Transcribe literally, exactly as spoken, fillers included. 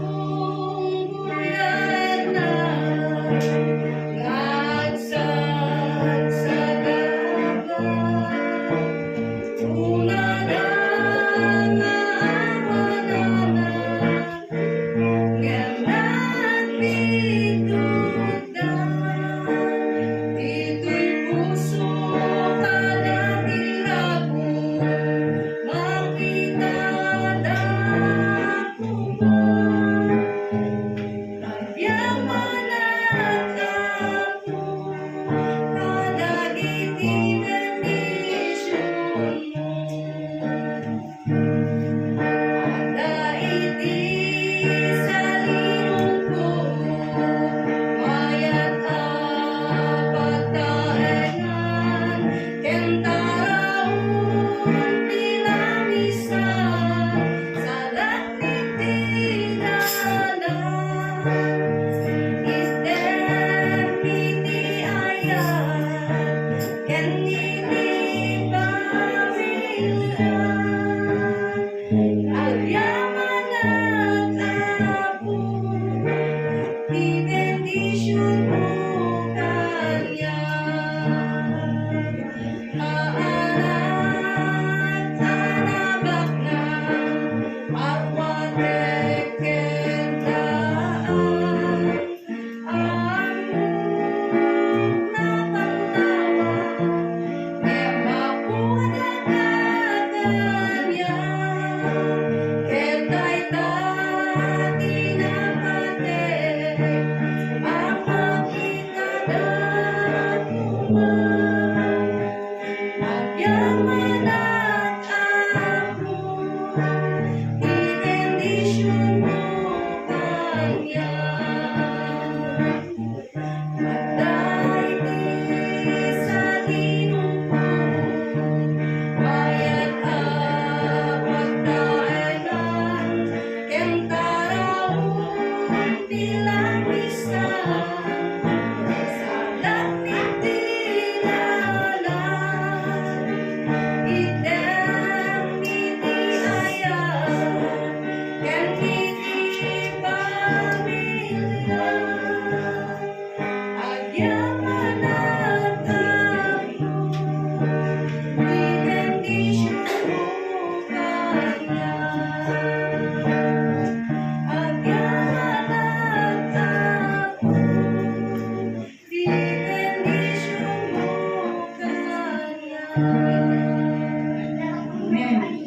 Kastilong buyaenna, ngagsagsagaba, unana nga awanana, ngem nagbiddutda. Ditoy puso kadagiti rabu, makitada koma. Agyamanak, Apo, kadagiti bendisionmo. Adda iti salinongko, mayat a pagtaengan, ken taraon ti lamisan, sadak iti dalan. Itdem iti ayat, ken iti pamilya. Agyamanak, Apo, ti bendisionmo kaniak. Maanak a nabaknang, awatek ken daan. Ammok napannawa, ngem mapuda kaniak, ket dayta ti napateg, a makitada koma. Agyamanak, Apo, ti bendisionmo kaniak. Adda iti salinongko, mayat a pagtaengan, ken taraon ti lamisan, sadak iti dalan. Itdem iti ayat, ken iti pamilya. Agyamanak, Apo, ti bendisionmo kaniak. Agyamanak, Apo, ti bendisionmo kaniak. Amen.